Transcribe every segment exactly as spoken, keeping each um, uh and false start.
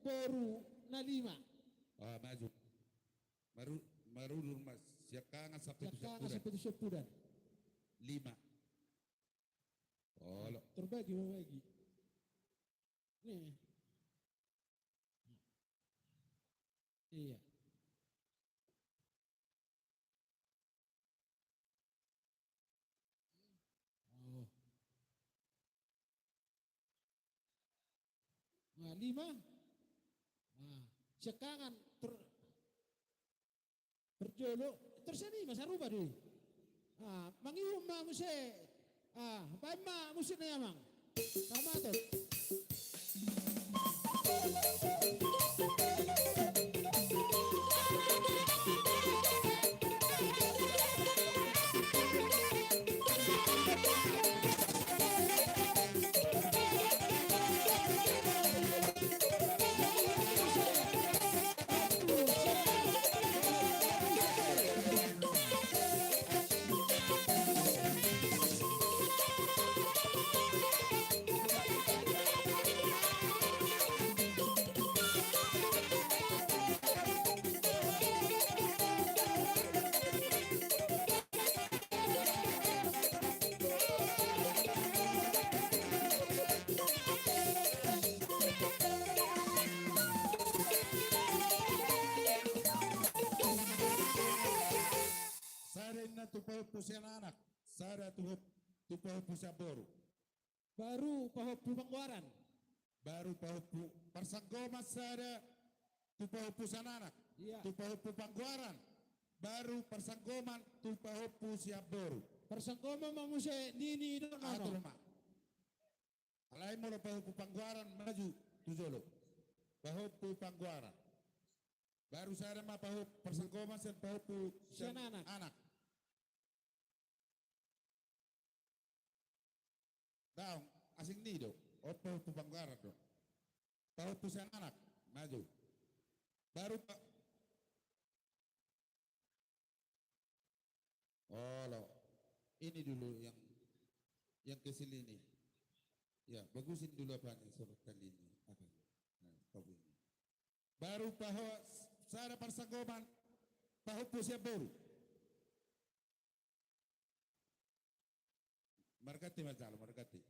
boru na lima. Ah, maju. Maru-, marudur ma siangkangan sampe tu siangkangan siampudan. Sampe tu siampudan. Lima. Olo. Terbagi, membagi. Nih. Iya. Oh. Nah, lima. Nah, siangkangan ter-, Parjolo, terus ni masa rupa di. Ah, mangihut ma muse. Ah, baen ma musik ni amang. Tamaton. Sada inna tu pahompu sian anak, sada tu hop-, tu pahompu sian boru. Baru pahompu panggoaran. Baru pahompu parsanggoman sada tu pahompu sian anak. Iya. Tu pahompu panggoaran. Baru parsanggoman tu pahompu sian boru. Parsanggoman ma muse nini do nono. Atur ma. Alai molo pahompu panggoaran maju tu jolo. Pahompu panggoaran. Baru sada ma pahompu parsanggoman sian pahompu sian anak. Anak. Daong, asing ni do. Opo tu panggaran do. Tahu tu sian anak, maju. Baru pa-, olo, ini dulu yang, yang kecil ini. Ya, bagusin dulu apa nih surat kali ini. Apa? Nah, stop ini. Baru paho-, sada parsanggoman, pahompu sian boru. Marganti ma jalo, marganti.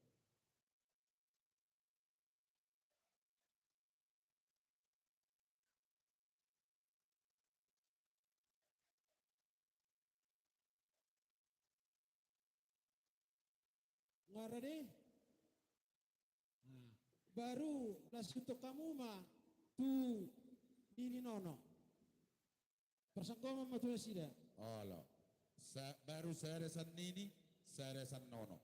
Nga rade. Nah, baru las untuk hamu ma tu nini nono. Parsanggoman ma tu nasida. Olo. Sa-, baru sada sian nini, sada sian nono.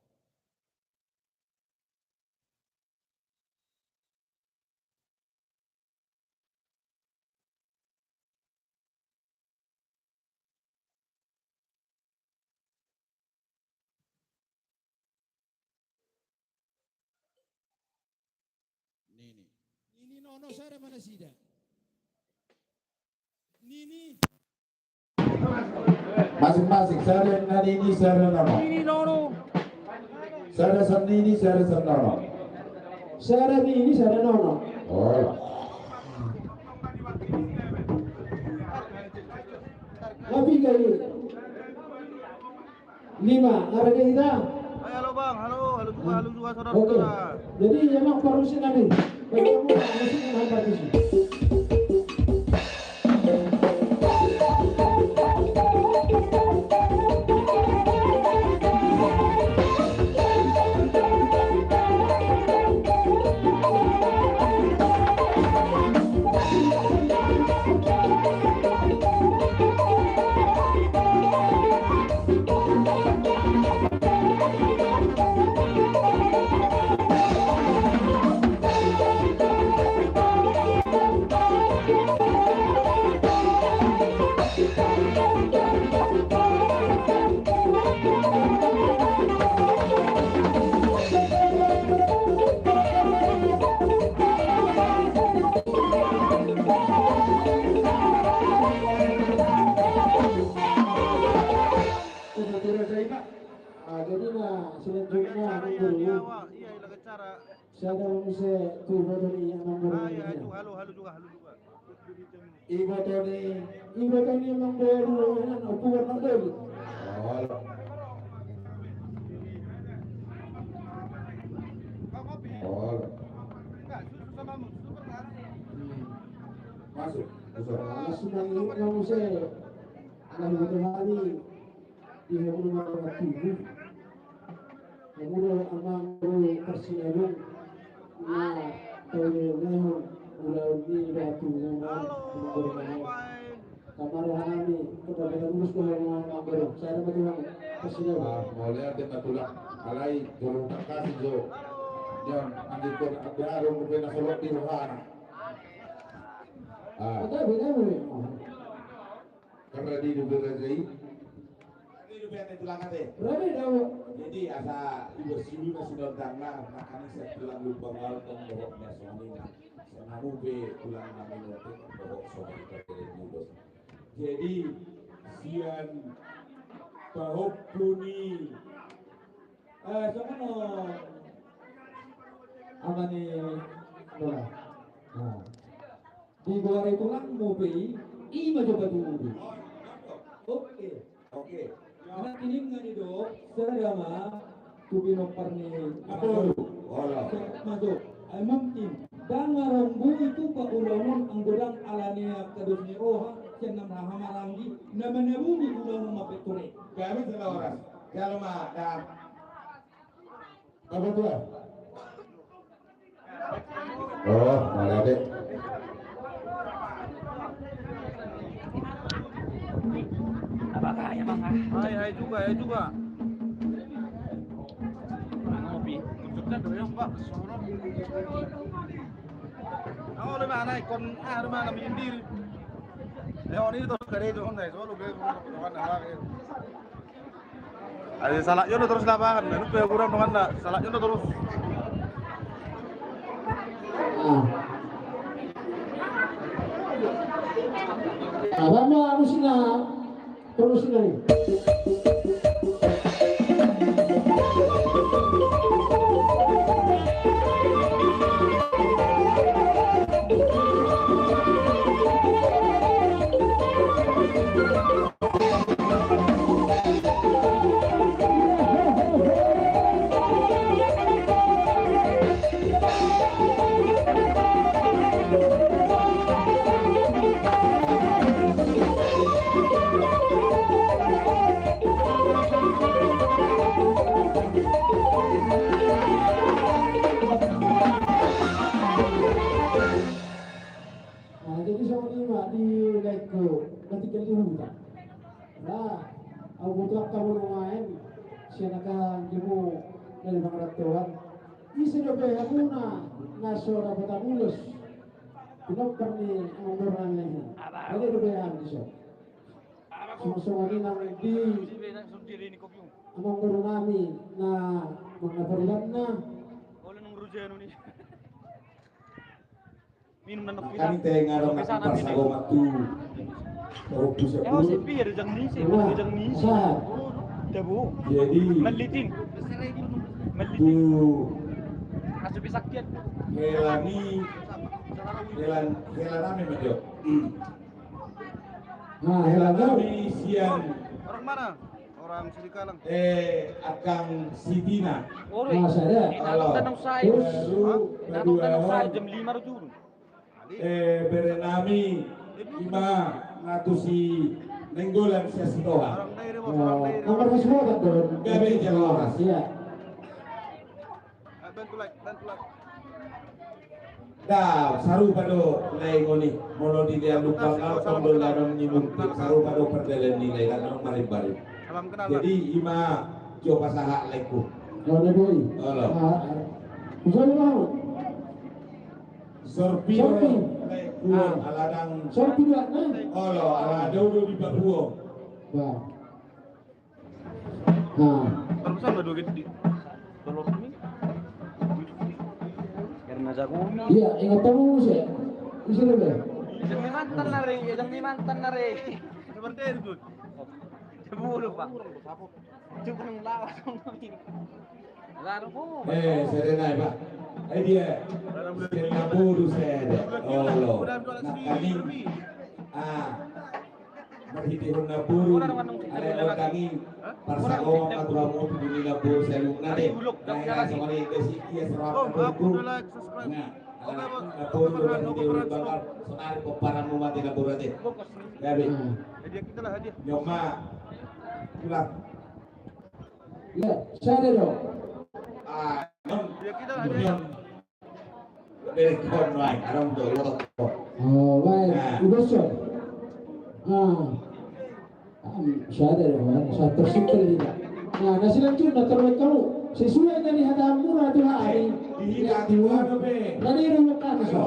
Nini. Nini nono sada ma nasida. Nini. Masing-masing, sada na nini, sada nono. Nini nono. Sada sian nini, sada sian nono. Sada nini, sada nono. Oh. Nga piga i? Lima, nga rade hita? Hai, halo Bang, halo, halo juga, halo juga saudara-saudara. Oke. Jadi, memang parusin kami. Bagaimana musik yang hampa di sini? Sada muse tu iboto ni amangboru. Ah, ya, itu, halo, halo juga, halo juga. Iboto ni, iboto ni amangboru, enak, opo warna doli. Halo. Halo. Enggak, susu sama mu, susu pernah. Hmm. Masuk, masuk. Masuk, masuk, masuk. Anak iboto hami. Di hamu do marga tubu. Hamu do amang do parsinabung. Na taulehon ulaon ni do tubu na. Kamar hami kota Batam Ulus do hamu amang do. Sada ma tu hamu parsinabung. Ah, mauliate ma tulang. Alai jolo makasih jo. Jon, anggikon abe arum rupe na solot di rohana. Ah. Ada beda boleh. Karena di Dubai Raja i. Karena di Dubai Raja i tulang ate. Berani dong. Jadi asa ibu sini masih nonton lah, makanya saya tulang lupa ngaltong bohok nasoni. Sengamu be tulang nami nonton bohok sobat kita dari mudo. Jadi sian pahopuni. Eh, songon on. Amani bola. Nah. Di goar i tulangmu pe i, i ma jo patudu. Oke. Oke. Anak ini ngani do, sada ma tu pinompar ni. Apa lu? Ola. Masuk. Ai mungkin. Dang marombu itu pa ulaon on anggo dang alani angka dos ni roha, sian na hamaranggi, na manabuni ulaon on ma pe ture. Kami telah oras. Jalo ma, dang. Apa tuh? Oh, malah deh. Apa kaya, Bang? Hai, hai juga, hai juga. Ngopi. Maksudnya doyong, Pak. Aku udah mana ikon, ah, udah mana menyendiri. Ya, ini tuh kare itu, Bang, guys. Lu gue, Asa salak jo do torus lapangan, anu pe kurang donganna, salak jo do torus. Ah. Apa ma alusna? Torus na i. Nah, jadi songon i ma di laengku, na tinggal di huta. Nah, au butuh angka molo main, sian angka anggimu na di pangarantoan. Ise dope hamuna na so dapotan ulos? Pinompar ni amangboru nami. Ada dope hami di son. Songon i nang di amangboru nami na mangaparilanna. Minum nang. Kami tengah dong. Pasago matu. Tahu bisa. Ya, pun. Sepi ya, rejang ni, sepi rejang ni. Sahat. Dabu. Jadi. Melitin. Melitin. Tuh. Asupi sakit. Helani. Helan, helan ame majo. Nah, helan ame sian. Orang mana? Orang Sirikalang. Eh, Akang Sitina. Ore. Nah, sada. Halo. Terus. Baru, baru, jam lima ro turun. Eh, bere nami, ima, na tusi Nainggolan sian Sitoha. Nomor di semua kan, Bro? Gabe jam lima belas. Iya. Da, sarupa do lae ngoni. Molo di dia lupa ngaltong do ladang ni muntik, sarupa do perdalan ni lae, ladang marimbarim. Jadi, ima, coba sahat laengku. Halo. Sorpi. Sorpi. Ala dang. Sorpi dua, nah. Olo, ala dau do di Papua. Nah. Nah. Kalau sama dua gede. Kalau ini. Karena jago. Iya, ingat kamu sih. Bisa dulu. Jangan mantan nare, jangan mantan nare. Seperti itu. Coba dulu, Pak. Coba lawas. Eh, sada nai, Pak. Eh, dia. Sada boru sada. Olo. Nangkaning. Ah. Marhitehon na boru. Alai on dang i. Parsaoran ma tu hamu tu di na boru saluhutna de. Nah, ya, sama ni, besi, iya, serap, boru. Nah. Sonari pomparanmu ma di na boru ate. Gabe. Nyoma. Pulang. Ya, sada do. Ah, non. Berekon, baik. Adong do, lo. Oh, baik. Nah. Udah, so. Ah. Sada do, sada tersumpel kita. Nah, na silanjutna terbaik kamu. Sesuai dengan hatamu, Ratu Hari. Di hita, di mana, be? Tadi ada makan, so.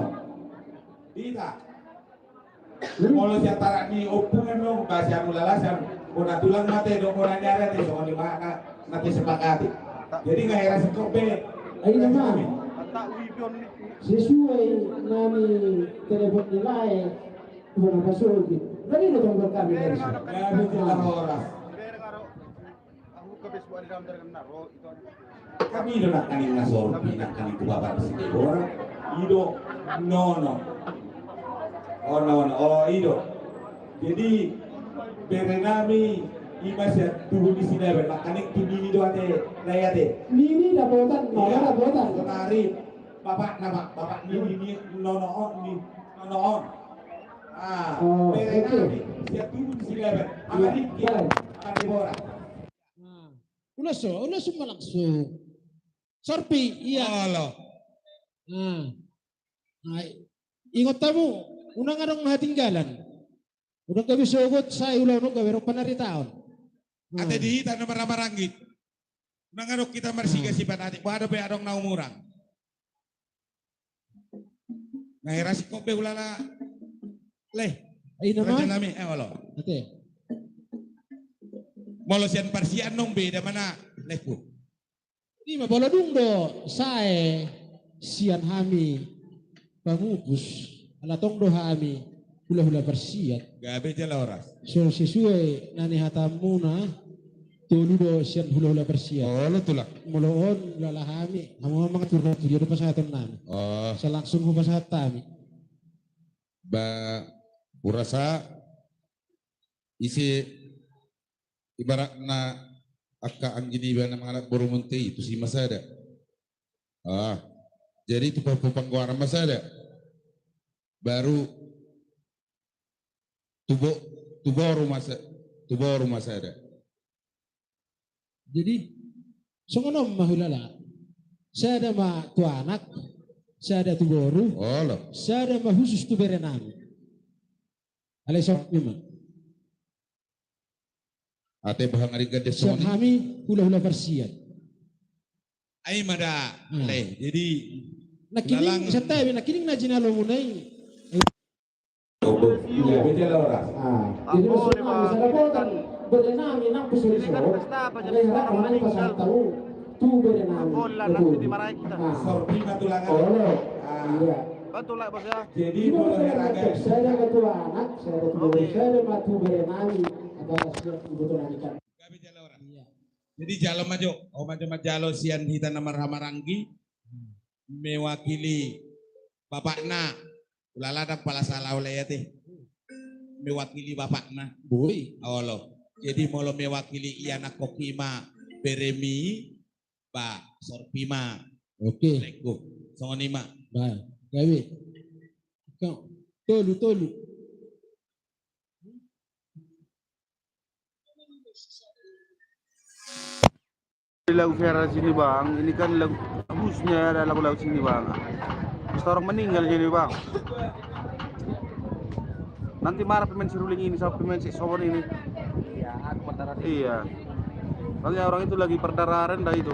Di hita. Molo sian tarak ni ompung, emang bahasa mula lasan. Bona tulang mate, dong bona nyara, di songon i ma na, na disepakati. Jadi nggak heran sekop, be. Ayo, Bang. Sesuai nami telepon nilai. Bona pasogit. Tadi udah tonggo kami dari sana. Ya, betul lah, horas. Kami do nangkaning na sorpi, nangkaning tu bapak si Debora. Ido, nono. Oh, nono. Oh, ido. Jadi, bere nami, ima sian tubu ni si Debora, nangkaning tu nini do ate, lai ate. Nini dapotan, mama dapotan. Sonari. Bapakna, Pak, bapak ni, ni, ni, nono on, ni, nono on. Ah, oh, bere nami, sian tubu ni si Debora. Ama Riki, ama Debora. Ulos so, ulos so ma langsung. Sorpi, iya. Olo. Nah. Nah, ingot hamu, unang adong na hatinggalan. Unang gabe sogot, sai ulaon on gabe adong panaritaon. Ate di hita na marhahamaranggi. Unang adong hita marsigasipan ate, boha dope adong na umurang. Na heran sekop be ulala. Leh. Ayo, nama? Raja nami, eh, olo. Ate. Molo sian parsian nong beda ma na, lehku. Ima, molo dung do sae sian hami pamupus, ala tong do hami hulahula parsiat. Gabe jala horas. So sesuai na nihatamuna, tolu do sian hulahula parsiat. Olo, tulang. Molo on, ulala hami, hamu ma mangatur tu dia do pasahaton nami. Oh. Sai langsung hupasahat hami. Ba, hurasa, ise ibaratna angka anggi niba na mangalap boru monte i, tusi ma sada. Ah, jadi tu pa-, panggoaran ma sada. Baru tu bo-, tu boru ma sa-, tu boru ma sada. Jadi, songon on ma hulala. Sada ma tu anak, sada tu boru, olo, sada ma khusus tu bere nami. Alai songon i ma. Ate, boha nangkaning gande sian hami hulahula parsiat. Ai ma da, hmm, leh. Jadi, nangkining, santabi, nangkining na jinalomuna i. Iya, betul, horas. Ah, jadi maksudna, misalnya kau kan bere nami nang pusuri so, leh, hak nang pasahat tahu. Tu bere nami. Betul. Nah. Sorpi ma tulang. Olo. Ah. Iya. Betul lah, Bos, ya. Jadi, molo hera, sada ketua anak, sada ketua, oke, sada ma tu bere nami, apa siap kebutuhan ikan. Gabe jala horas. Iya. Jadi, jalo ma jo, o ma jo manjalo sian hita na marhahamaranggi, mewakili bapakna, ulala ndang pala salah ulaon i ate. Mewakili bapakna. Boi. Olo. Jadi, molo mewakili i anakkon i ma beremi, ba, sorpi ma. Oke. Lengku. Songon i ma. Ba, gabe. Tolu, tolu. Lagu Vera sini, Bang. Ini kan lagu, bagusnya ada lagu-lagu sini, Bang. Terus orang meninggal sini, Bang. Nanti marah pemain si Ruling ini sama pemain si Sobor ini. Iya, aku berdarah. Iya. Soalnya orang itu lagi berdarah rendah itu.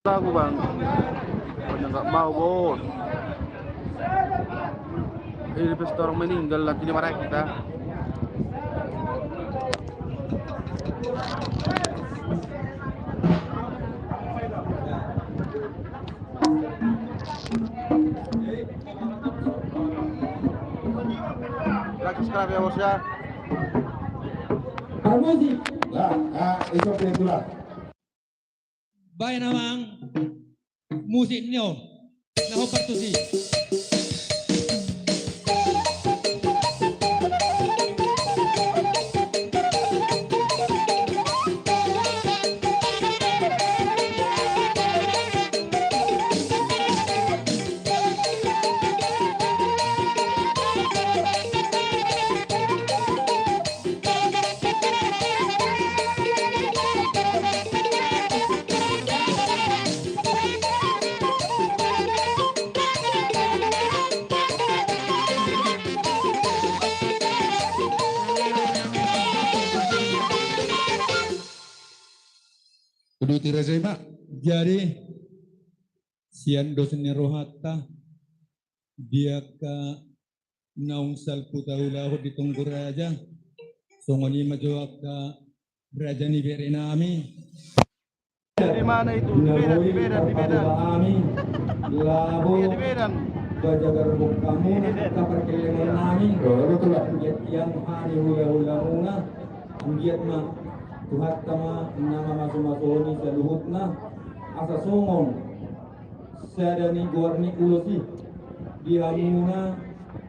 Lagu, Bang. Nggak mau, Bos. Ini pesta orang meninggal, lagi dimarahin kita. Lagi sekarang ya, Bos, ya. Permisi. Lah, ah, itu perintah. Baen amang musik ni on. Na hombar tusi. Uduti raja i ma. Jadi sian dos ni rohanta di angka naung salpu taulahon di Tonggo Raja. Songon i ma jo angka raja ni bere nami. Di mana itu? Di Medan, di Medan, di Medan. Iya, di Medan. Bajagar bokkamu, angka parkelengon nami. Anggiat hami hula-hulamuna. Anggiat ma Tuhanta ma na mamasu-masuhon i saluhutna. Asa songon sada ni goar ni ulos i di hamuna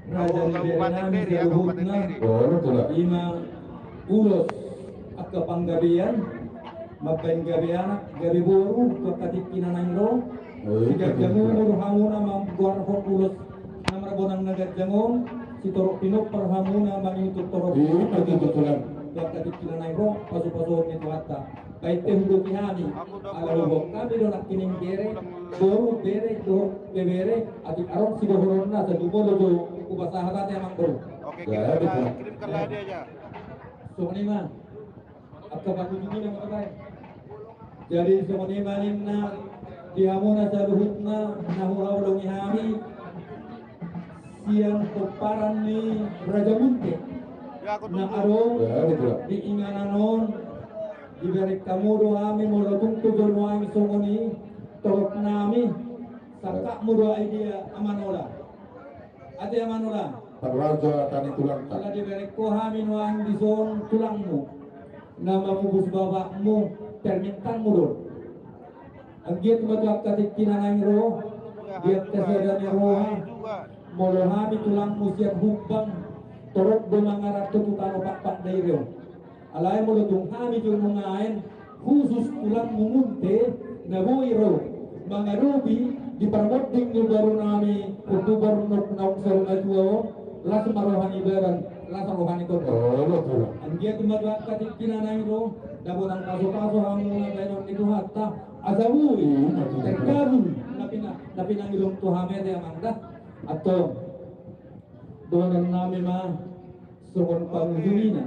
raja ni bere nami saluhutna. Ima ulos angka panggabean, mambaen gabe anak gabe boru tu angka tingki na naeng ro. Siganjang umur hamuna manggoarhon ulos na marbonang na ganjang on, sitorop pinompar hamuna mangihuthon torop tu angka tingki na naeng ro, pasu-pasuon ni Tuhanta. Baen pe huboto hami, ala huboan hami do nangkining bere, boru, bere dohot bebere, atik adong sidohononna, sai jumolo do hupasahat ate amang boru. Oke, kirimkan hadiah aja. Songon i ma. Angka pangujungina ma baen. Jadi songon i ma ninna di hamuna saluhutna na huhaholongi hami. Sian pomparan ni Raja Munte na adong di inganan on, dibereng hamu do hami molo tung tu joloan songon i torop nami, sangkapmu do ai dia Amanola. Ate Amanola. Tarraja tani tulangta. Ala dibereng ho hami nuaeng dison tulangmu na mamupus bapakmu, permintaanmu do. Anggiat ma tu angka tingki na naeng ro, di angka sada ni roha, molo hami tulangmu sian Humbang, torop do mangaranto tu tano pakpak dairi on. Alai molo tung hami jo nuaeng, khusus tulangmu Munte na boi ro mangadopi di parmonding ni boru nami Ompu Bornok naung saur matua on, las ma roha ni badan, las roha ni tonga. Anggiat ma tu angka tingki na naeng ro, dapot pasu-pasu hamuna baenon ni Tuhanta, asa boi terkabul na pina, na pinangido tu hami ate amang da. Antong dohonon nami ma songon pangujungina.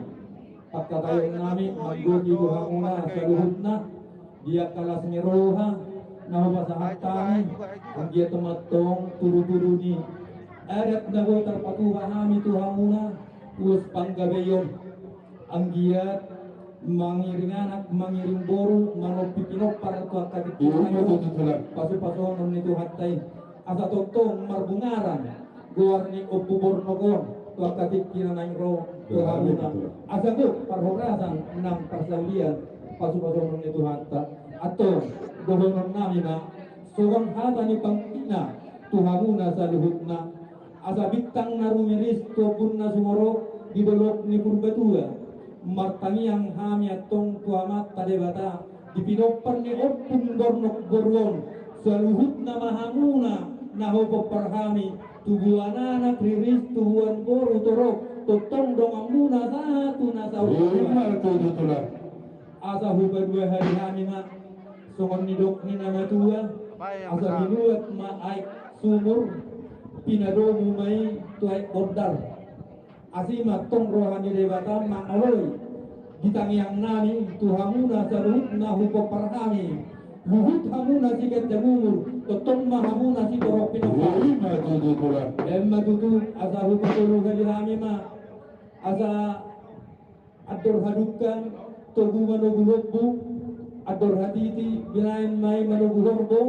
Pangkataion nami manggohi tu hamuna saluhutna di angka las ni roha na hupasahat hami, anggiat ma antong tudu-tudu ni adat na boi tarpatupa hami tu hamuna, ulos panggabeion. Anggiat mangiring anak, mangiring boru, manompi pinompar tu angka tingki na naeng ro, pasu-pasuon ni Tuhanta i. Asa tongtong marbungaran goar ni Ompu Bornok on tu angka tingki na naeng ro tu hamuna. Asa gok parhorasan nang parsaulian, pasu-pasuon ni Tuhanta. Antong dohonon nami ma songon hata ni pangkina tu hamuna saluhutna. Asa bintang na rumiris tu ombun na sumorop di dolok ni Purbatua, martangiang hami antong tu Amanta Debata di pinompar ni Ompu Bornok boru on, saluhutna ma hamuna na hupompar hami, tubuan anak riris tubuan boru torop, tongtong donganmuna sahat tu na saur matua. Asa hupaduahali hami ma songon nidok ni na matua, asa binuat ma aek sumur, pinadomu ma i tu aek bondar. Asi ma antong roha ni Debata mangoloi di tangiang nami tu hamuna saluhutna hupompar hami, luhut hamuna siganjang umur, Tongtong ma hamu na sitorop pinompar. Ima tutu, Tulang. Ima tutu, asa hupatolu hali hami ma. Asa andor hadungka, togu manogu lombu, andor hatiti, binaen ma i manogu horbo.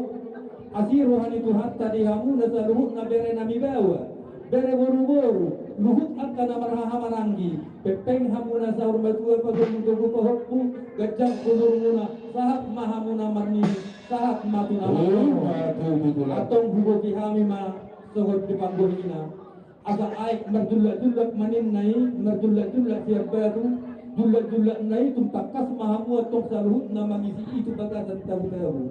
Asi roha ni Tuhanta di hamu na saluhutna bere nami baoa, bere boruboru, luhut angka na marhahamaranggi, pengpeng hamu na saur matua, patogu-togu pahompu, ganjang umurmuna, sahat ma hamuna marnini, sahat ma tu na marnono. Ima tutu, Tulang. Antong huboto hami ma songon di panggohina. Asa aek marjullak-jullak ma ninna i, marjullak-jullak sian batu, jullak-jullakna i tung tangkas ma hamu antong saluhutna mangisi i tu bagasan tabu-tabu.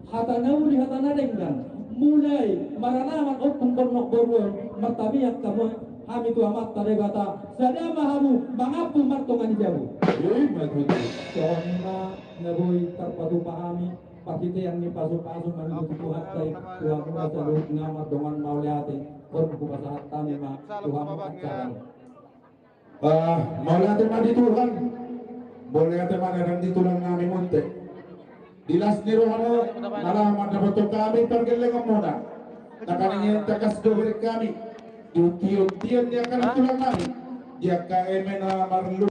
Hata na uli, hata na denggan, mulai maranaman ompung bornok boru on, martamiang hamu, hami tu Amanta Debata, sada ma hamu mangampu martonga ni jabu. Ima tutu. Songon i ma na boi tarpatupa hami. Parhitean ni pasu-pasu mangido tu Tuhanta i, tu hamu na saluhutna, mardongan mauliate, on hupasahat hami ma tu hamu acara. Ah, mauliate ma di Tuhan. Mauliate ma nang di tulang nami Munthe. Di las ni rohamu, na laho mandapothon hami pargellengonmuna. Na gabe tangkas do hirim hami di unti-untian ni angka tulang nami, di angka eme na marlu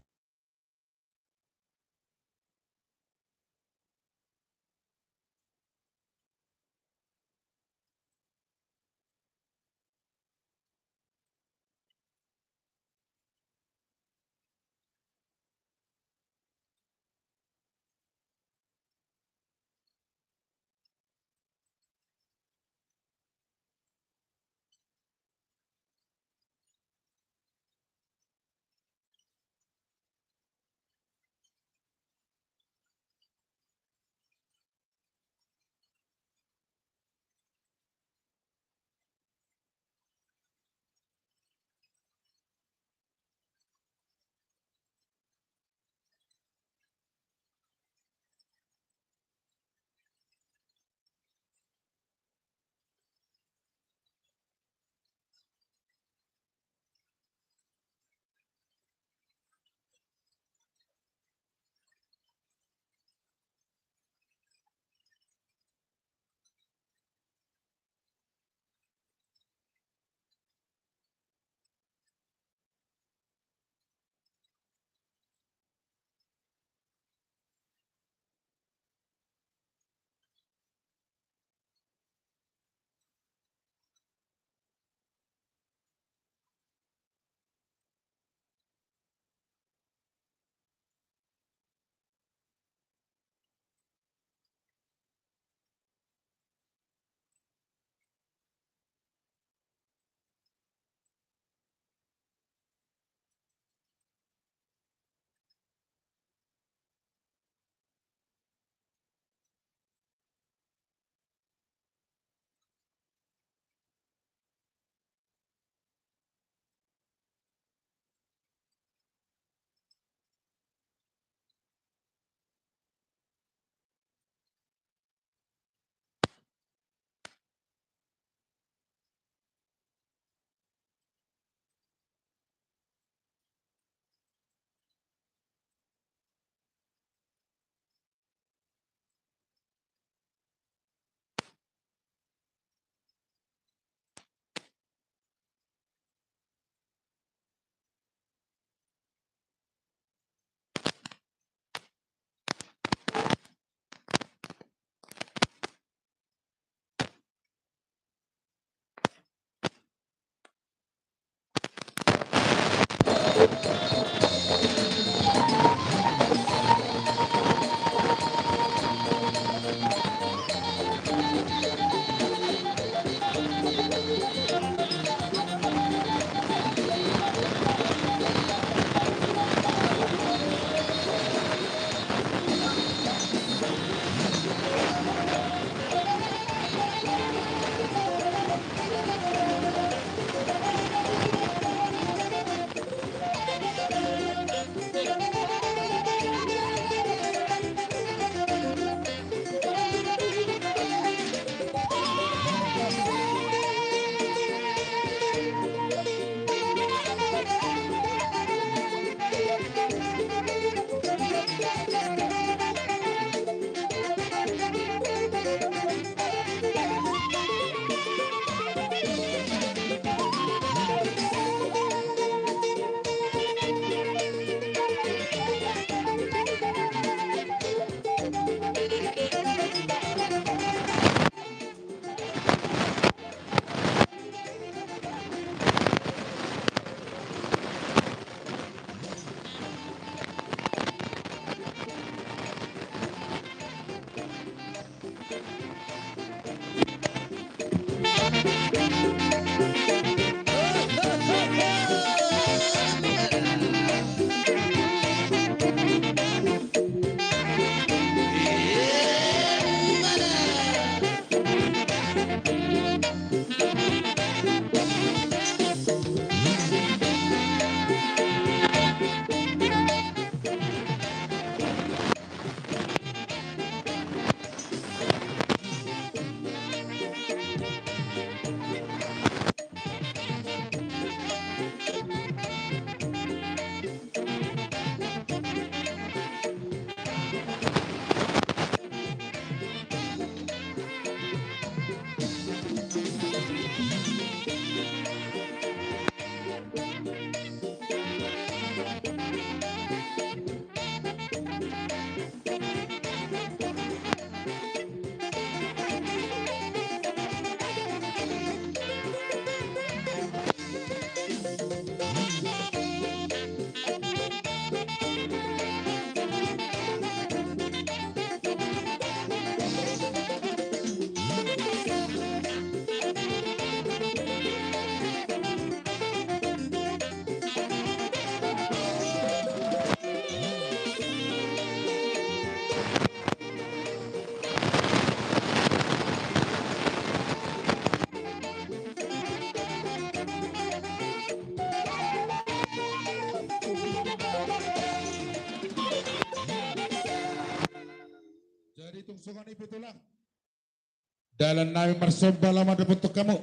Dalan nami marsomba laho mandapothon hamu.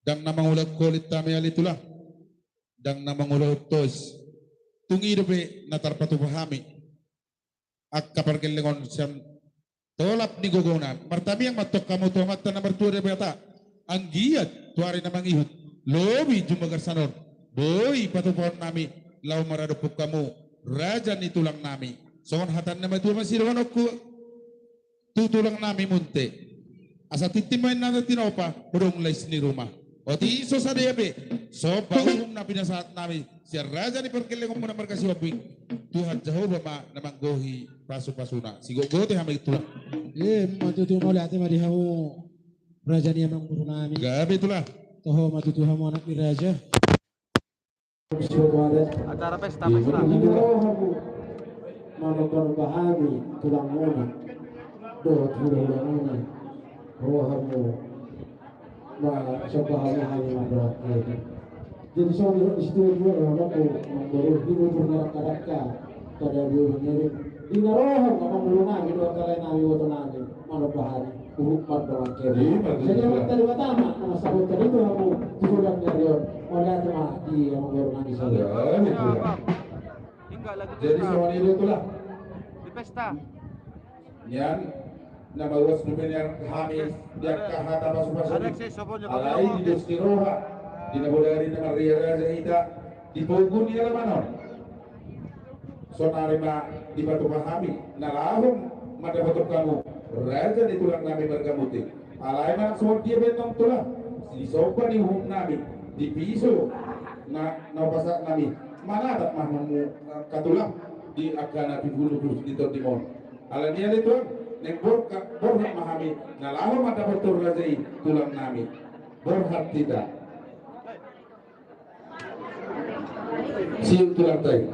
Ndang na mangulahon holit hami ale tulang. Ndang na mangulahon tois. Tung i dope na tarpatupa hami. Angka pargellengon sian tolap ni gogona. Martamiang ma antong hamu tu Amanta na martua Debata. Anggiat tu ari na mangihut lobi jumbagarsa on boi patupahon nami laho maradophon hamu raja ni tulang nami. Songon hata ni na matua ma sidohononku tu tulang nami Munthe. Asa tintin ma inanta tinopa, bodong lais ni ruma. Otik so sadia be somba uhum na pinasahat nami sian raja ni pargellengonmuna marga Sihombing. Tuhan Jahowa ma na manggohi pasupasuna. Sigotgote hami tulang. Ima tutu, mauliate ma di hamu raja ni amangboru nami. Gabe tulang. Toho ma tutu hamu anak ni raja. Acara pesta, pesta. Di na ro hamu manombanomba hami tulangmuna dohot hulahulamuna, ro hamu marsomba hamu hami mandok. Jadi songon i, di situ dua ro hamu amangboru, di bubur na dangkadangka pada dua menit. Di na ro hamu amangboru nami dohot lae nami, iboto nami, manomba hami. Uhum mandok angke. Jadi, Amanta Debata ma na mansahut tadi tu hamu tu bulan ni ari on. Mauliate ma di amangboru nami saluhut. Jadi songon i do tulang. Di pesta. Nian na mauas dope nian hami di angka hata pasupasu. Alai di dos ni roha, di na bodari na marria raja hita di pogu ni alaman on. Sonari ma dipatupa hami na laho mandapothon hamu raja ni tulang nami marga Munthe. Alai manang songon dia pe antong tulang, di somba ni uhum nami, di piso na, na hupasahat nami, manatap ma hamu angka tulang di angka na pingulu pus di tondimon. Alani i ale tulang, naeng borhat, borhat ma hami na laho mandapothon raja i tulang nami. Borhat hita. Siuk tulang tai.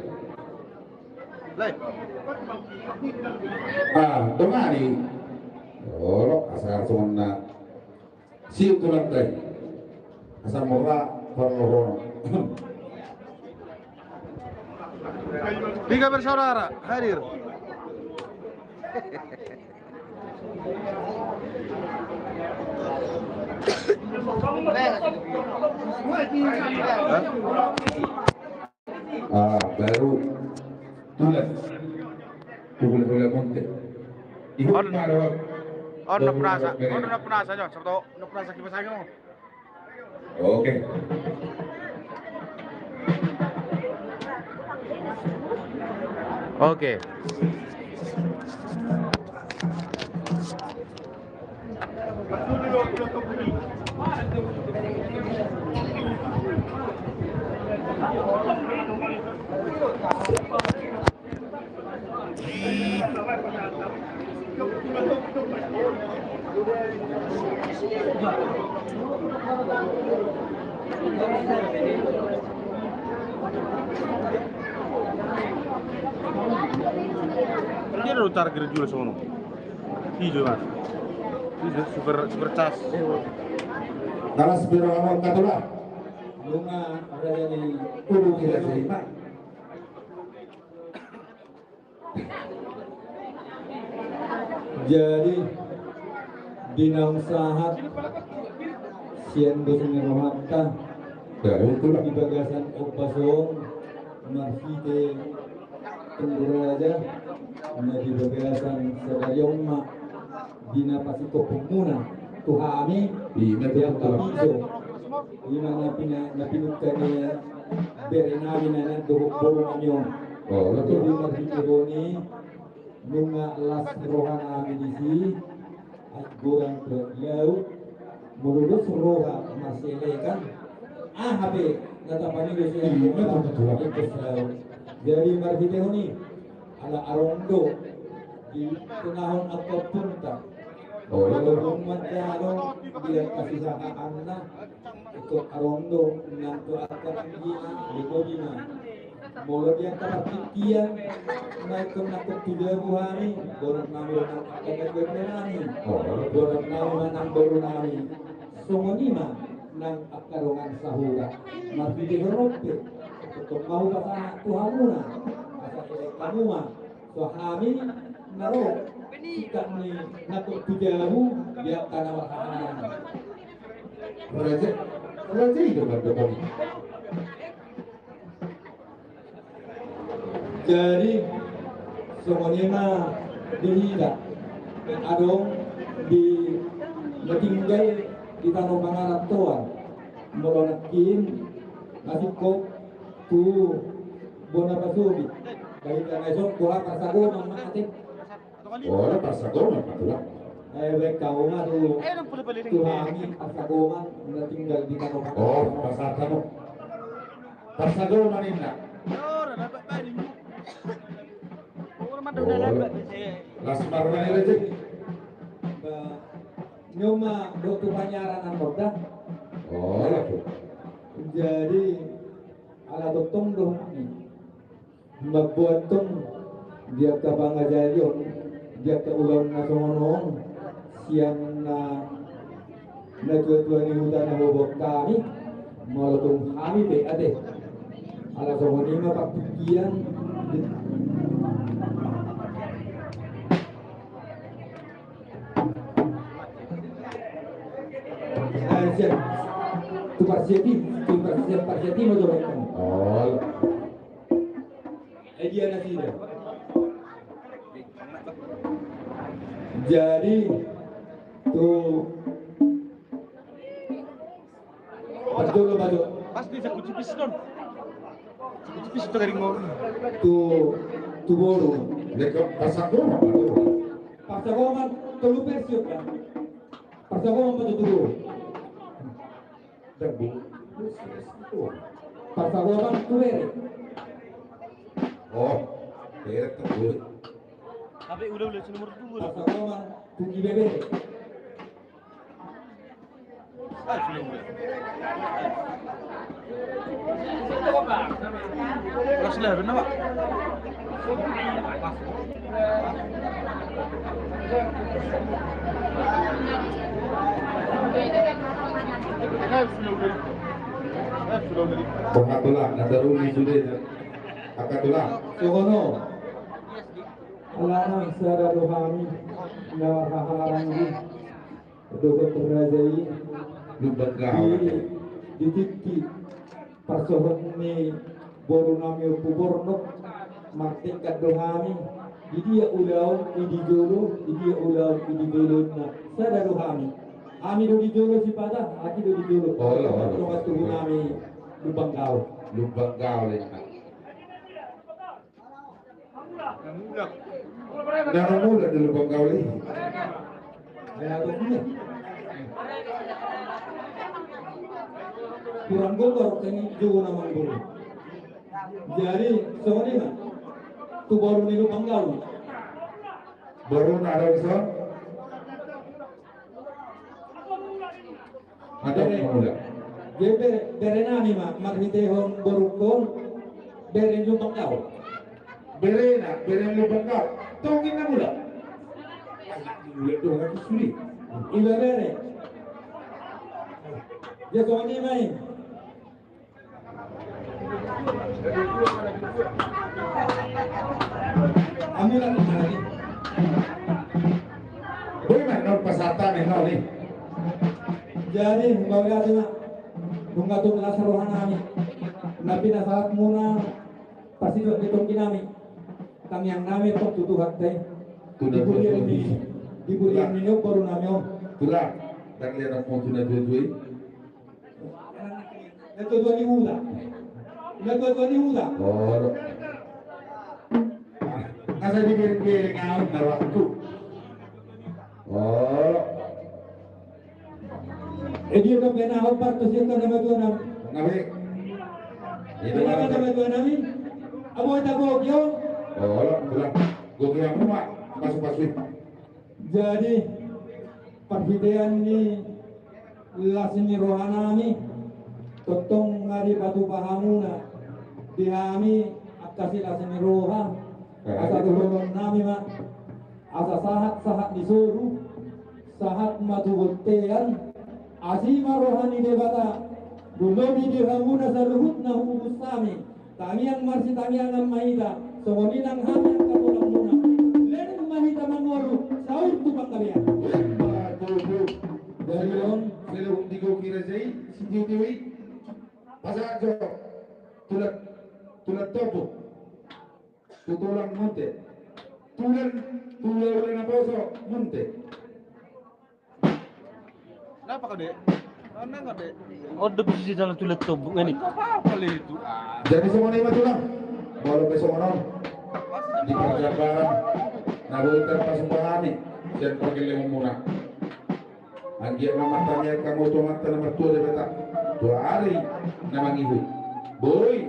Ah, dongani. Olo, asa songon na. Siuk tulang tai. Asa mora parlohonon. Tiga bersaudara hadir. Ah, baru tulang. Kumpul-kumpul konten. Ihut. On. Maro. On, baru nang penasa. Maro on, nang penasa, jo. Sabto, nang penasa kipas angin, on. Oke. Oke. Dia udah charger juga sono. Hijau, Mas. Hijau, super, super cas. Kalas biro awak katulah. Nunga raja ni ulu kira seiman. Jadi di naung sahat sian dos ni rohanta, di bagasan ombas on, marhite Tulang raja, na di bagasan sadari on ma di na pasingkophonmuna tu hami, ima tu hami, ima na pina, na pinungka ni bere nami na nian dohot boru nami on. Jadi marhitehon i nunga las roha nami disi, ai godang tu laut, molo dos roha maselekan, aha pe na tapangido sian roha, ingkon laut. Jadi marhitehon i, ala adong do di tengahon angka ompunta, molo dung manjalo di angka sisahaanna, ingkon adong do nang tu angka tingkina, di tingkina. Molo di angka partingkian, na ingkon nangkok tu jabu hami, boru nami do nang angka jabu nami. Boru nami ma nang boru nami. Songon i ma nang angka dongan sahuta. Marhitehon on pe, tongtong ma hupasahat tu hamuna, asa elek hamu ma, so hami na ro Sikap ni na tu jabu, dia tanah marhahanan. Raja, raja itu berdepan. Jadi songon i ma di hita, adong di na tinggal di tano pangarantoan, molo nangkin na singkop tu bona pasogit. Bahen hita na ison boha, parsagoman ma ate. Oh, parsagoman ma tulang. Eh, baik kau ma tu, tu hami parsagoman na tinggal di tano pangarantoan. Oh, parsagoman. Parsagoman inna. Las marmai rezeki. Ba, nyo ma dohot tu panyaran an modda. Oh, laku. Jadi ala tongtong do hami mambuat tong di angka pangajarion, di angka ulaon na songon on, sian na, na tua-tua ni huta na huboan hami, molo tung hami pe ate. Ala songon i ma partingkian di, eh, sian, tu parsiati, tu parsiati, parsiati ma jolo. Oh. Eh, dia nasida. Jadi tu, pas dulu, pas dulu. Pasti saku tipis don. Tipis tu garing ngor. Tu, tu boru. Dekat pasar goma, Pak. Pasar goma tolu persiok kan. Pasar goma tu boru. Dang, Bu. Pasar goma tu bere. Oh, bere tu bere. Tapi udah, udah nomor dua. Pasar goma tu bere. Keras lah, bener, Pak. Pengaturan, ada ruli sudah, ya. Angka tulang. Songon on. Alana sada do hami na marhahamaranggi dohot raja i. Di, di tingki parsohot ni boru nami Ompu Bornok, martengkat do hami. Di dia ulaon i di jolo, di dia ulaon i di jolo, na sada do hami. Hami do di jolo sipata, hami do di jolo. Olo, olo. Tubu nami Lumban Gaol. Lumban Gaol, ya. Nang mulak di Lumban Gaol i. Kurang gogor kami juga nama guru. Jadi songon i ma tu boru ni Lumban Gaol. Boru na ada di son. Ada bere, mulak. Jadi bere, bere nami ma marhitehon borungkon, bere ni Lumban Gaol. Bere na, bere ni Lumban Gaol. Tongkin na mulak. Mulak do, aku suli. Iba bere. Dia songon i ma i. Boi ma nol pasarta ni nol i. Jadi mauliate ma, nunga tung las roha nami na pinasahat muna pasidok ni tonggi nami. Tangiang nami tong tu Tuhanta i. Di bulian ni, di bulian ni on boru nami on. Tulang, tangiang nami tong tu na tuatua i. Na tuatua ni huta. Na tuatua ni huta. Olo. Asa dibereng-bereng au na waktu. Olo. Eh, dia kan kena opat tu sian na matua nami. Ngabe? Dia kan na matua nami. Abo eta gokio. Olo, tulang. Gokio au ma. Pasu-pasu. Jadi parhitean ni las ni roha nami, tongtong nga dipatupa hamuna di hami angka silas ni roha. Asa dohonon nami ma, asa sahat-sahat ni solu, sahat ma tu bontean. Asi ma roha ni Debata, dolopi di hamuna saluhut na huhus nami. Tangiang marsitangiangan ma hita, songon i nang hami angka tulangmuna. Leleng ma hita mangolu, Tumpang kalian. Jadi on. Selalu digoki raja i, sitio-tio i. Pasahat jo. Tulan, tulan tobu. Tu tulang munte. Tulan, tulan, tulan naposo munte. Kenapa kau, Dek? Tenang kau, Dek. Oh, udah bisa jalan tulet tuh, Bu, ini. Enggak apa-apa lah itu. Ah. Jadi songon i ma tulang. Molo pe songon on. Di parjamparan na boi tarpasupasu hami sian pargellengonmuna. Anggiat ma martangiang hamu tu Amanta na martua Debata tu ari na mangihut. Boi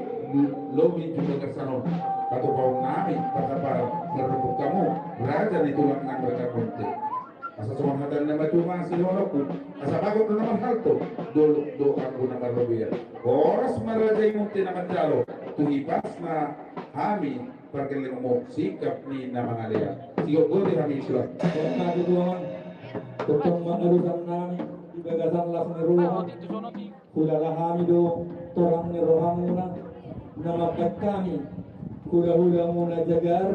lobi tu bagasan on patupaon nami parjamparan mardokkon hamu raja ni tulang nang raja munte. Asa songon hata ni na matua ma sidohononku, asa bagot do na marhalto, dolok do anggo na marrobean. Horas ma raja i munte na manjalo, tu hipasna hami pargellengonmu singkap ni na mangalean. Sigogoti hami tulang. Tongtong ma alusan nami di bagasan las ni roha. Hulala hami do torang ni rohamuna na mambahen hami hulahulamuna jagar,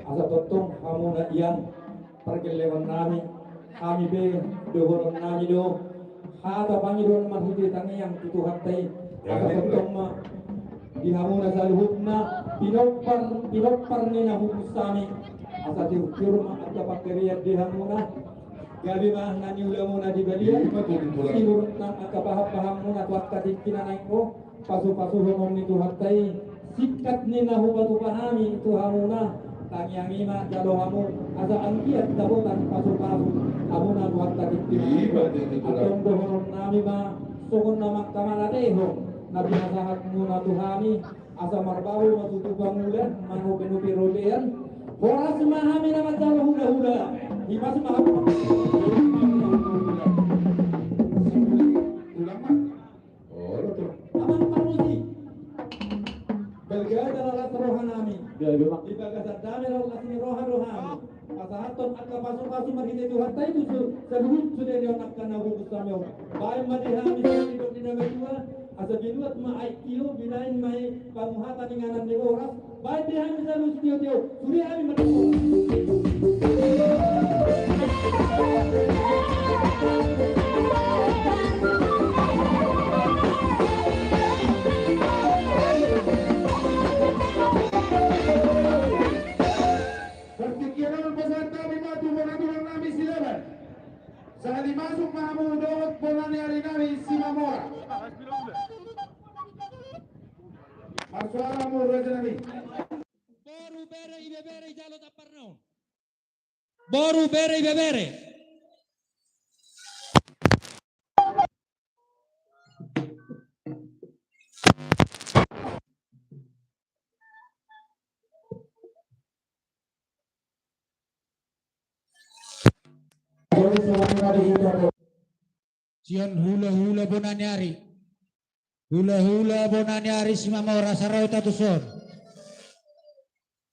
asa tongtong hamuna ian pargellengon nami. Hami pe dohonon nami do hata pangidoan marhite tangiang tu Tuhanta i. Asa tongtong ma di hamuna saluhutna pinompar, pinompar ni na huhus hami. Asa tiur-tiur ma angka pangkerean di hamuna. Gabe ma na niulamuna di balian. Sinur nang angka pahampahammuna tu angka tingki na naeng ro. Pasupasuhonon ni Tuhanta i singkat ni na hupatupa hami tu hamuna. Tangiang i ma jalo hamu asa anggiat dapotan pasupasu hamuna tu angka tingki na naeng ro. Antong dohonon nami ma songon na mangkamalatehon na pinasahatmuna tu hami. Asa marbau ma tutu pangula manopenopi robean. Horas ma hami na manjalo hulahula. Hipas ma hami. Amang parmusi. Balga jala las roha nami. Di bagasan dame laut las ni roha do hami pasahathon angka pasupasu marhite Tuhanta i tu saluhut sude ni on angka na huhus hami on. Baen ma di hami songon nidok ni na matua. Asa binuat ma aek tio, binaen ma i pamuhatan inganan ni horas. Baen di hami saluhut sitio-tio, sude hami mandok horas. Partingkian on pasahat hami ma tu bona tulang nami Silaban. Sahali masuk ma hamu dohot bona ni ari nami Simamora. Marsuara hamu raja nami. Boru, bere, ibebere, jalo tamparna on. Boru, bere, ibebere. Sian hulahula bona ni ari. Hulahula bona ni ari Simamora, asa ro hita tuson.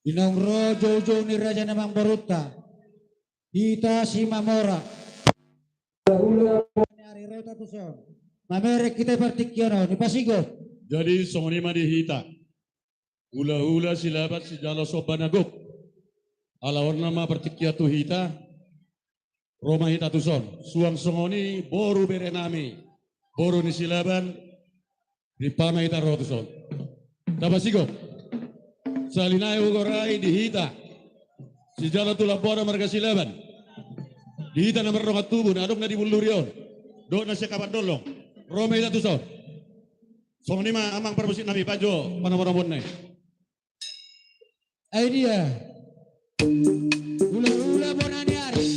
Di naung ro joujou ni raja ni amangborunta. Hita Simamora. Hulahula bona ni ari, ro hita tuson. Mamereng hita i partingkian on, dipasigop. Jadi songon i ma di hita. Hulahula Silaban sijalo somba na gok. Ala on nama partingkian tu hita. Ro ma hita tuson. Suang songon i boru bere nami. Boru ni Silaban. Ripama hita ro tuson. Tapasigop. Sahali nai hugorai di hita. Sijalo tulang bona marga Silaban. Di hita na mardongan tubu, na adong na di Bulluri on. Dohot na sian Kapandolong. Ro ma hita tuson. Songon i ma amang parmusik nami, baen jo panomunomuonna i. Ai dia. Hulahula bona ni ari.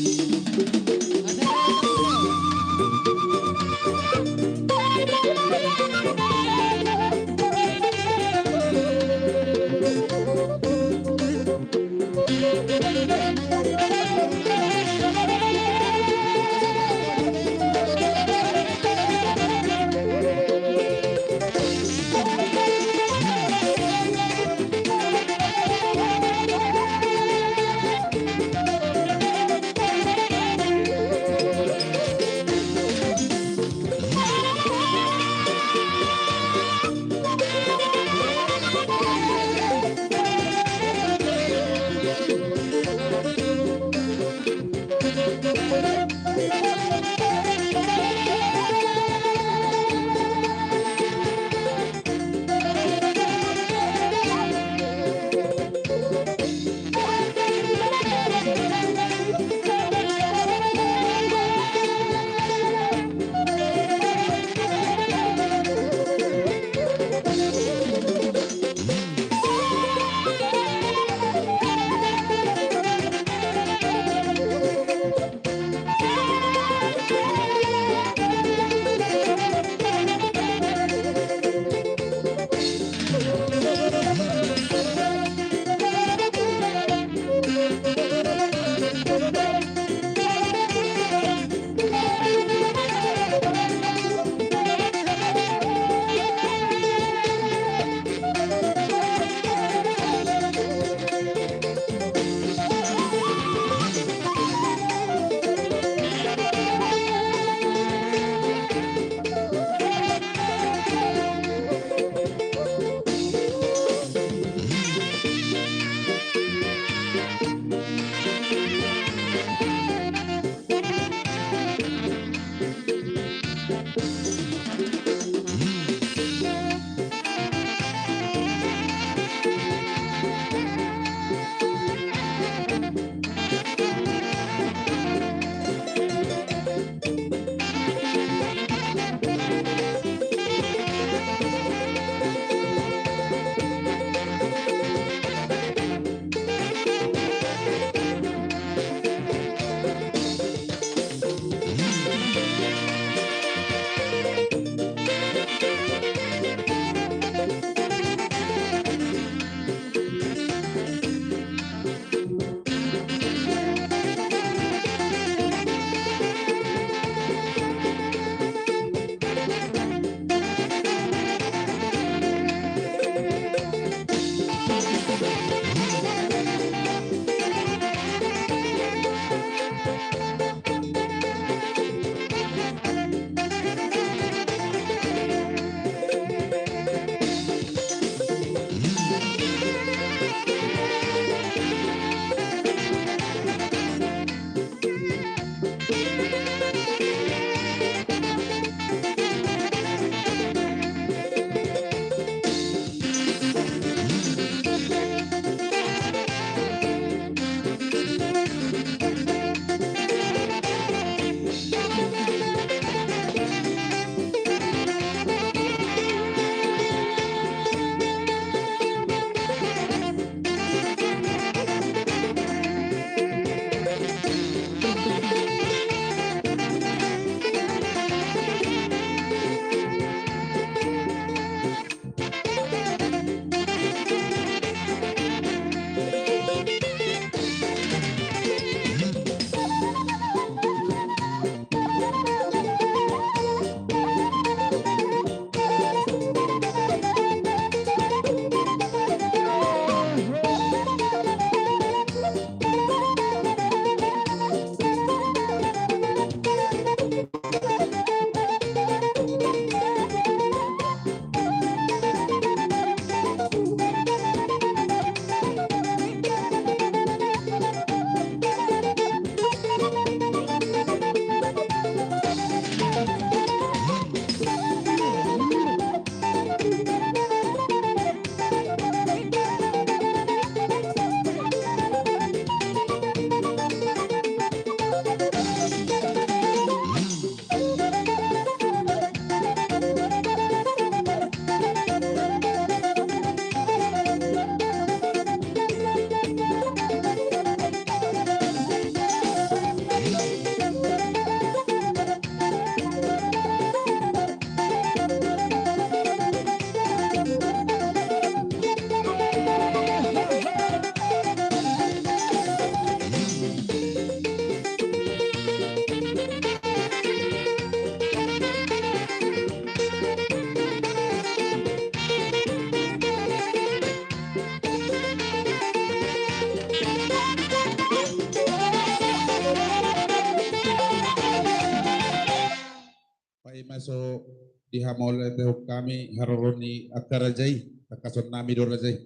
Ima so dihamauliatehon hami haroro ni angka raja i, tangkason nami do raja i.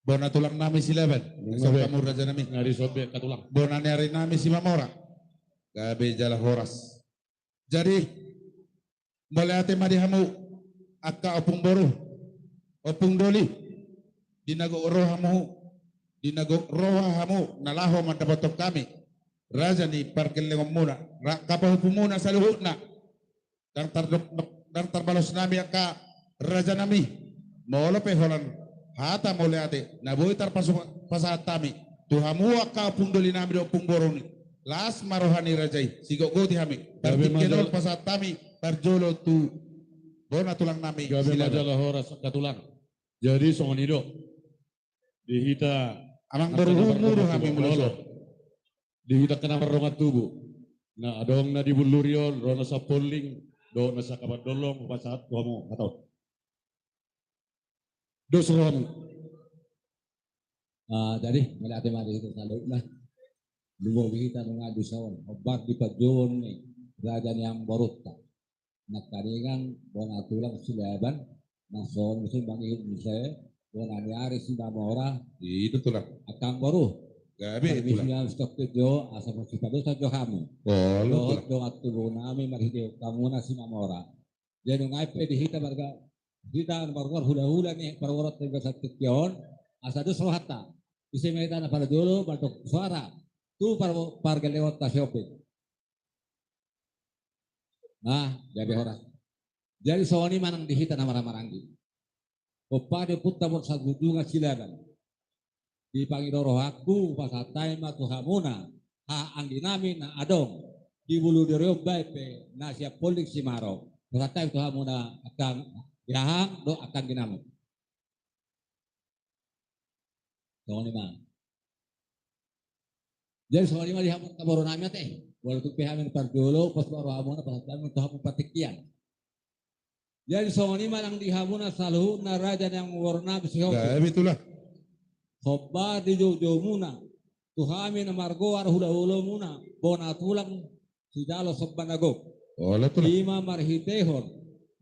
Bona tulang nami Silaban, songon i ma raja nami. Bona ni ari nami Simamora. Gabe jala horas. Jadi, mauliate ma di hamu angka ompung boru, ompung doli, di na gok roha hamu, di na gok roha hamu na laho mandapothon hami raja ni pargellengonmuna, rap pahompunmuna saluhutna. Ndang tardok, ndang tarbalos nami angka raja nami. Molo pe holan hata mauliate na boi tarpasu, pasahat hami tu hamu angka ompung doli nami dohot ompung boru nami. Las ma roha ni raja i, sigotgoti hami. Gabe ma jala horas. Partingkian on pasahat hami parjolo tu bona tulang nami Silaban. Gabe ma jala horas angka tulang. Jadi songon i do. Di hita amangborumu do hami molo di hita angka na mardongan tubu na adong na di Bulluri on, ro na Sampoling, dohot na Sangkapan Dolong, pasahat tu hamu hata on. Dos rohamu. Ah, jadi mauliate ma di hita saluhutna. Lumobi hita nunga di son, hombar di panjouon ni raja ni amangborunta. Nangkaningan bona tulang Silaban, na songon muse mangihut muse bona ni ari Simamora. I do tulang. Angka amangboru. Gabe tulang. Parmisi ma sitongkin jo, asa marsipadosa jo hami. Olo tulang. Dohot dongan tubu nami marhitehon hamuna Simamora. Jadi nunga i pe di hita marga, hita margoar hulahula ni parboruonta di bagasan tingki on, asa dos rohanta. Ise ma hita na parjolo mandok suara tu par, pargellengonta Sihombing. Nah, gabe horas. Jadi songon i ma nang di hita na marhahamaranggi. Hombar di ompunta Borsak Junjungan Silaban. Dipangido rohangku pasahat hami ma tu hamuna haha anggi nami na adong di Bulluri on, baen pe na sian Polik Simaro. Pasahat hami tu hamuna angka hahang dohot angka anggi nami. Songon i ma. Jadi songon i ma di hamu angka boru nami ate. Molo tung pe hami na parjolo, pos ma rohamuna pasahat hami tu hamu partingkian. Jadi songon i ma nang di hamuna saluhutna raja ni amangboru nami Sihombing. Gabe tulang. Hombar di joujoumuna tu hami na margoar hulahulamuna bona tulang sijalo somba na gok. Olo tulang. Ima marhitehon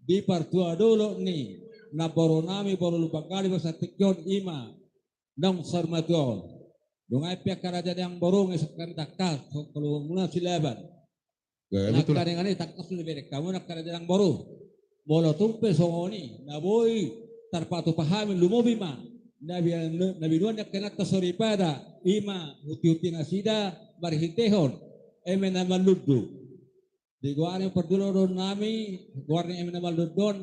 di partua dolok ni namboru nami boru Lumban Galis bagasan tingki on, ima naung saur matua on. Nunga i pe angka raja ni amangboru, nunga i sangkan tangkas, songon haluaonmuna Silaban. Gabe tulang. Nangkaningan i tangkas do dibereng hamu angka raja ni amangboru. Molo tung pe songon i na boi tarpatupa hami, lumobi ma na bi, na binuan ni angka inanta soripada, ima hunti-hunti nasida marhitehon eme na marlundu. Di goar ni parjolo dohonon nami, goar ni eme na marlundu on,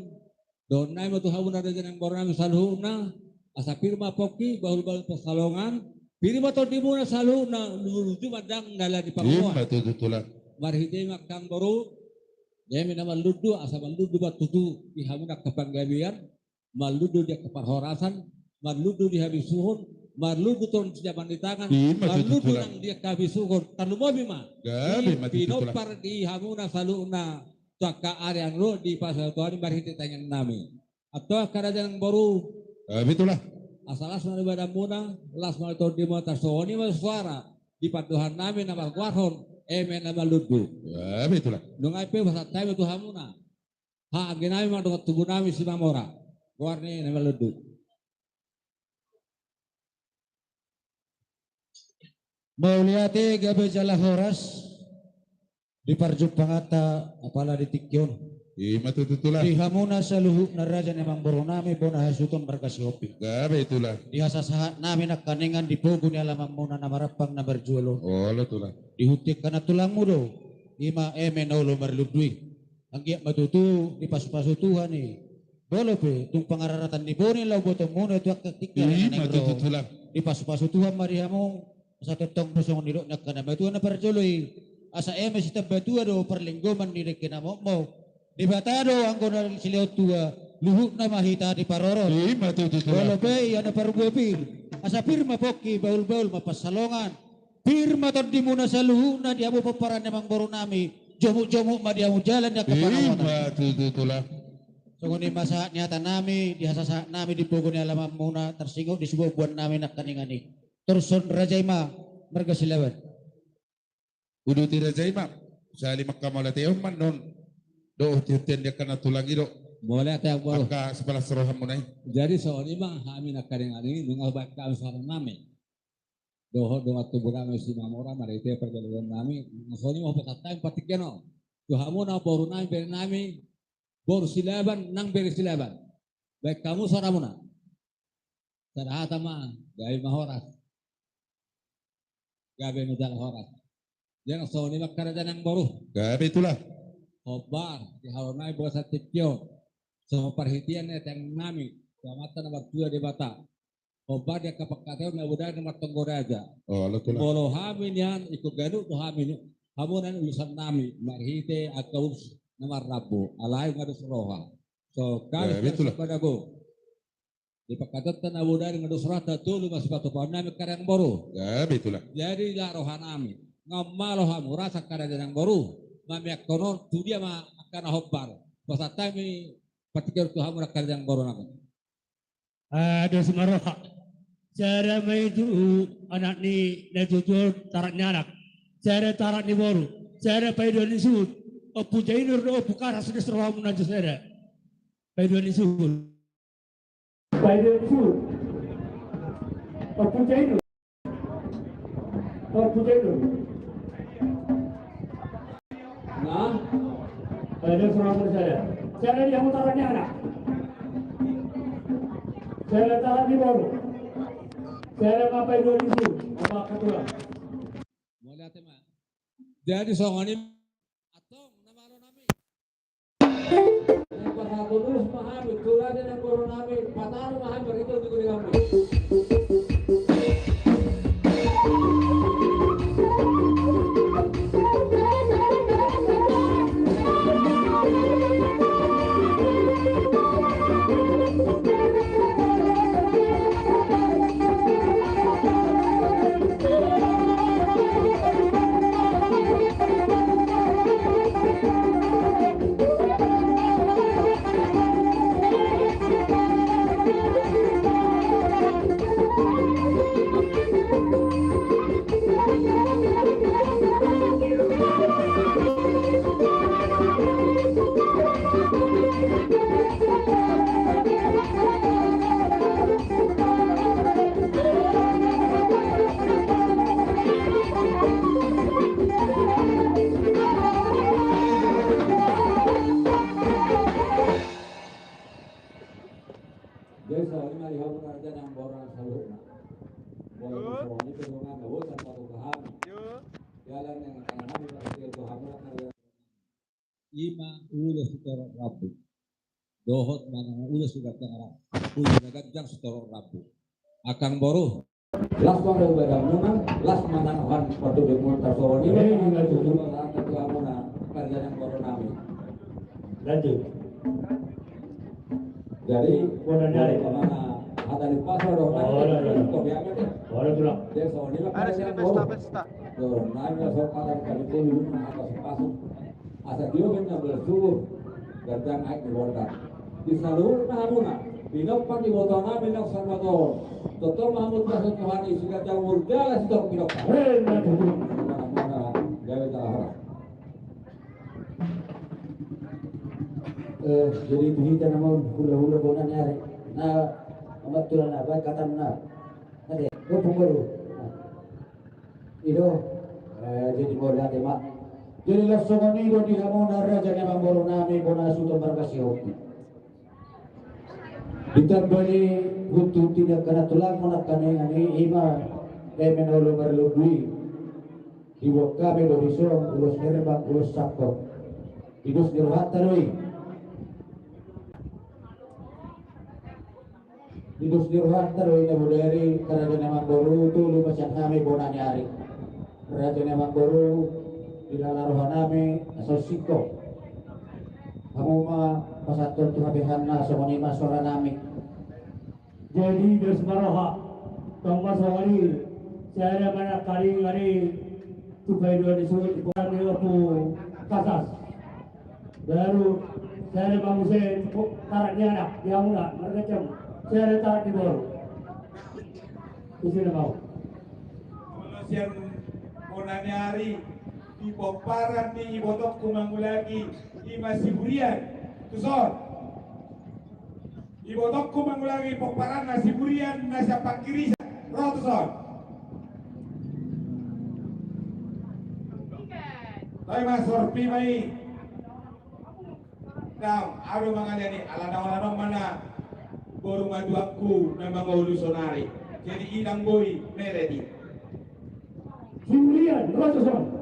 dohonon nami ma tu hamuna raja ni amangboru nami saluhutna, asa pir ma pongki, bahulbahul pansalongan, pir ma tondimuna saluhutna, luju-luju ma ndang na laho di pangomoan. Ima tutu tulang. Marhite i ma angka amangboru, eme na marlundu, asa marlundu ma tutu di hamuna angka panggabean, marlundu di angka parhorasan, marlundu di habisuhon, marlundu tu on di jaman ni tangan, ima tutu tulang, marlundu nang di angka habisuhon, tarlumobi ma. Gabe ma tutu tulang. Pinompar di hamuna saluhutna tu angka ari na ro di pasahat on marhite tangiang nami. Antong angka raja ni amangboru. Gabe tulang. Asa las ma di badanmuna, las ma di tondimuna, tarsongon i ma suara di pandohan nami na margoarhon eme na marlundu. Gabe tulang. Nunga i pe pasahat hami tu hamuna haha anggi nami ma dongan tubu nami Simamora, goar ni na marlundu. Mauliate, gabe jala horas di parjumpanganta apala di tingki on. Ima tutu tulang. Di hamuna saluhutna raja ni amangboru nami bona hasuhuton marga Sihombing. Gabe tulang. Di hasasahat nami nangkaningan di pogu ni alamanmuna na marampang na marjual on. Olo tulang. Di hunti angka na tulangmu do, ima eme na olo marlundu i. Anggiat ma tutu dipasupasu Tuhan i. Molo pe tung pangararatan ni boni laho botoonmuna tu angka tingki na naeng ro, ima tutu tulang, dipasupasu Tuhan ma di hamu. Asa tongtong do songon nidok ni angka na matua na parjolo i, asa eme sitambatua do parlinggoman ni dengke na mokmok. Debata do anggo na silehon tua, luhutna ma hita diparorot. Ima tutu tulang. Molo pe ia na parbue pir, asa pir ma pongki, bahulbahul ma pansalongan. Pir ma tondimuna saluhutna di hamu pomparan ni amangboru nami, jomukjomuk ma di hamu jala ni angka pangamotan. Ima tutu tulang. Songon i ma sahat ni hata nami, di hasasahat nami di pogu ni alamanmuna, tarsingot di sibuanbuan nami nangkaningan i. Torus on raja i ma marga Silaban. Uduti raja i ma. Sali mangkamauliateon ma annon dohot hutihutian di angka na tulang i do. Mauliate amang boru. Angka sipalas rohamuna i. Jadi songon i ma hami nangkaning i, nunga baen hami soranami dohot dongan tubu nami Simamora marhite parjolo nami. Songon i ma hupasahat hami partingkian on tu hamu na boru nami, bere nami, boru Silaban nang bere Silaban. Baen hamu soramuna. Sada hata ma, gabe ma horas. Gabe ma jala horas. Jala songon i ma karaja nang boru. Gabe tulang. Hombar di halak nami bagasan tingki on. Songon parhitean ni tangiang nami tu Amanta na martua Debata. Hombar di angka pangkataion na bodari na martonggo raja. Olo tulang. Molo hami nian ingkon ganup do hami ni, hamu nian urusan nami marhite angka ulos na marrambu. Alai nga dos roha. So kami, gabe tulang, sian Sambadabo. Di pangkataionta na bodari nga dos rohanta, tolu ma sipatupaon nami karaja nang boru. Gabe tulang. Jadi da roha nami, nga malo hamu rasa karaja nang boru, mamiak konon tu dia ma angka na hombar. Pasahat hami partingkian tu hamu na karaja nang boru nami. Ah, dos ma roha. Sada ma i tu anak ni na jujur, tarak ni anak. Sada tarak ni boru. Sada paidua ni suhut. Ompu Jainur do Ompu Kasas, dos rohamuna jo sada. Paidua ni suhut. Paidua ni suhut. Ompu Jainur. Ompu Jainur. Nah. Paidua ni suhut, sada. Sada di hamu tarak ni anak. Sada tarak ni boru. Sada ma paidua ni suhut. Apa ketua? Mauliate ma. Jadi songon i ma antong na malo nami. Pasahaton ulos ma hami tu raja nang boru nami, pataru ma hami marhite tu guru nami. Jadi songon i ma di hamu raja nang boru nang saluhutna. Molo songon i pe dongan na boi tarpatupa hami. Jalan yang akan hami parhite tu hamu na karaja. Ima ulos sitorop rambu. Dohot manang ulos siganjang rambu. Ulos na ganjang sitorop rambu. Angka amang boru. Las ma do badanmuna, las ma nang roham, patudemuna tarsongon i. Eh, ima tutu. Las ma nang roham, karaja nang boru nami. Lanjut. Jadi, bona ni ari. Hata ni pasa do. Oh, iya, iya. Kau biar kan ya. Boleh pulang. Dia songon i ma. Ada sini pesta, pesta. Tuh, nanya soal kata kami pun dulu, nah, pasa-pasa. Asa diomen na bersyukur, ganjang aek ni bontar. Di saluhutna hamuna, pinompar ni ibotonami na sahat on. Tongtong ma hamu tu bagasan Tuhan i, siganjang umur jala sitorop pinompar. Hei, na tutu. Mana-mana, gabe jala horas. Eh, jadi tu hita na mau hula-hula bona ni ari. Na, amat tulang na, baik kata na. Ate, gopung baru. Nah. I do, eh, jadi mauliate ma. Jadi laos songon i do di hamuna raja ni amang boru nami bona suhut marga Sihombing. Ditambani huthut ni angka na tulang, manangkaningan i ima, eh, eme na olo marlombu i. Diboan hami do dison ulos herbang, ulos sangkot. Di dos ni rohanta do i. Di dos ni rohanta do i na bodari, karaja ni amang boru, tolu ma sian hami bona ni ari. Raja ni amang boru, dilala rohanami, asa singkop. Hamu ma pasahathon tu hape hami na songon i ma soranami. Jadi dos ma roha, tong ma songon i, sada ma na karing ari, tu paidua ni suhut, di pokokan ni Ompu Kasas. Baru sada ma muse tarak ni anak, di hamuna, marga Cem. Sada tarak ni boru. Isi na mau. Molo sian bona ni ari, Di pomparan ni ibotongku mangulaki, i ma si Burian. Tuson. Ibotongku mangulaki pomparanna si Burian na sian Pangkirisan. Ro tuson. Tahe ma sorpi ma i. Dang, aduh mangalian i, ala na onan on ma na boru matuangku na mangolu sonari. Jadi i dang boi meret i. Si Burian, ro tuson.